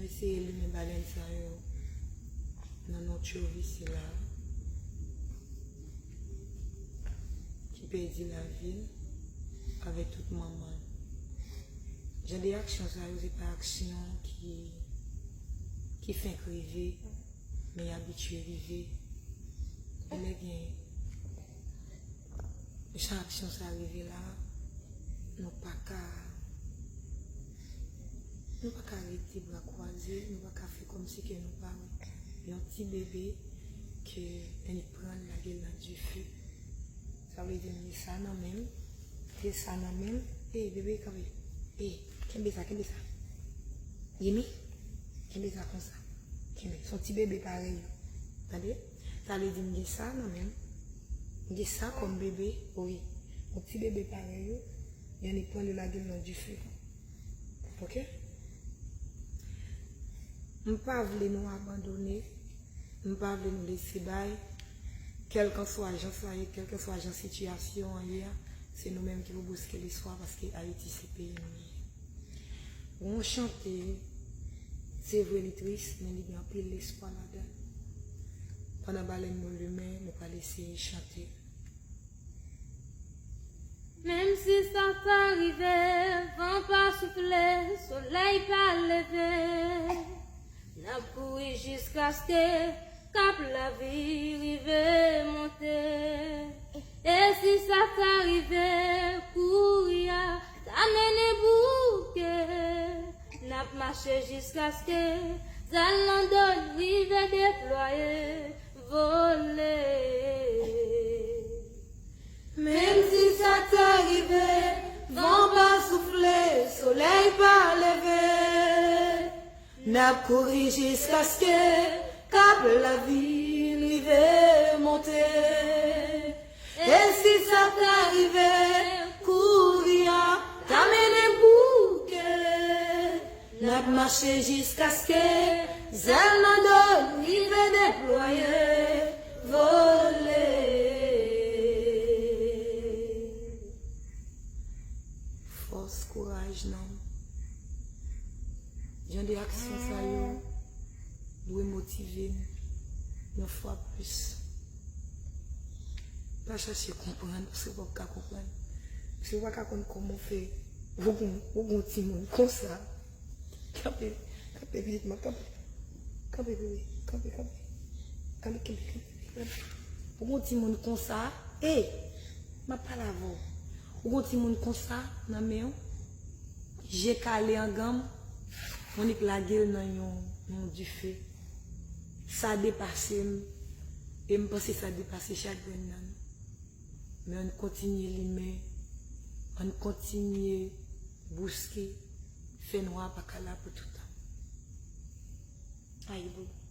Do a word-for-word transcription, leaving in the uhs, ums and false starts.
Eseye limen balèn sa yo nan non Tchovi sila ki pèdi lavi l avèk tout manman l. Jan de aksyon sa yo, se pa aksyon ki, ki fenk rive, men y abitye rive. Genlè gen jan aksyon sa rive la, nou pa ka, nou pa ka rete bra kwaze, nou pa ka fè kòmsi ke nou pa wè yon ti bebe ke nèg pran l lage l nan dife. Sa vle di m gen sa nan men m, gen sa nan men m. Ey, bebe, kanpe. Ey, kenbe sa, kenbe sa. Yemi, kenbe sa konsa. Kenbe. Se yon ti bebe parèy ou. Tande? Sa vle di m gen sa nan men m. M gen sa kòm bebe, wi. Yon ti bebe parèy ou, y annik pran li lage l nan dife. Oke? M pa vle nou abandone. M pa vle nou lese bay. Kèlkanswa jan sa ye, kèlkanswa jan sitiyasyon an ye a, se nou menm ki pou bouske listwa, paske Ayiti se peyi nou ye. Gon chante, se vre li tris, men li gen anpil lespwa ladan l. Pandan balèn yo limen, nou pral eseye chante. Menm si sa ta rive, van pa soufle, solèy pa leve, n ap kouri jiskaske kap lavi rive monte. E si sa ta rive, kouri a ta mennen bouke, n ap mache jiskaske zèl nan do n rive deplwaye, vole. Menm si sa ta rive, van pa soufle, solèy pa leve, n ap kouri jiskaske kap lavi rive monte. E si sa ta rive, kouri a ta mennen bouke, n ap mache jiskaske zèl nan do n rive deplwaye, vole. Fòs, kouraj nan jan de aksyon sa yo dwe motive n yon fwa plis. Pa chache konprann, paske w p ap ka konprann. Paske w pa ka konn kòman w fè. Ou gon, ou gon timoun konsa. Kanpe, kanpe, pitit mwen, kanpe. Kanpe, bebe, kanpe, kanpe. Kanpe, kanpe, kanpe, kanpe. Ou gon timoun konsa, ey, m ap pale avè w. Ou gon timoun konsa nan men w, je kale anganm, w annik lage l nan yon, yon dife. Sa depase m, e m panse sa depase chak grenn nan nou. Men ann kontinye limen, ann kontinye bouske, fènwa pa ka la pou toutan. Ayibobo.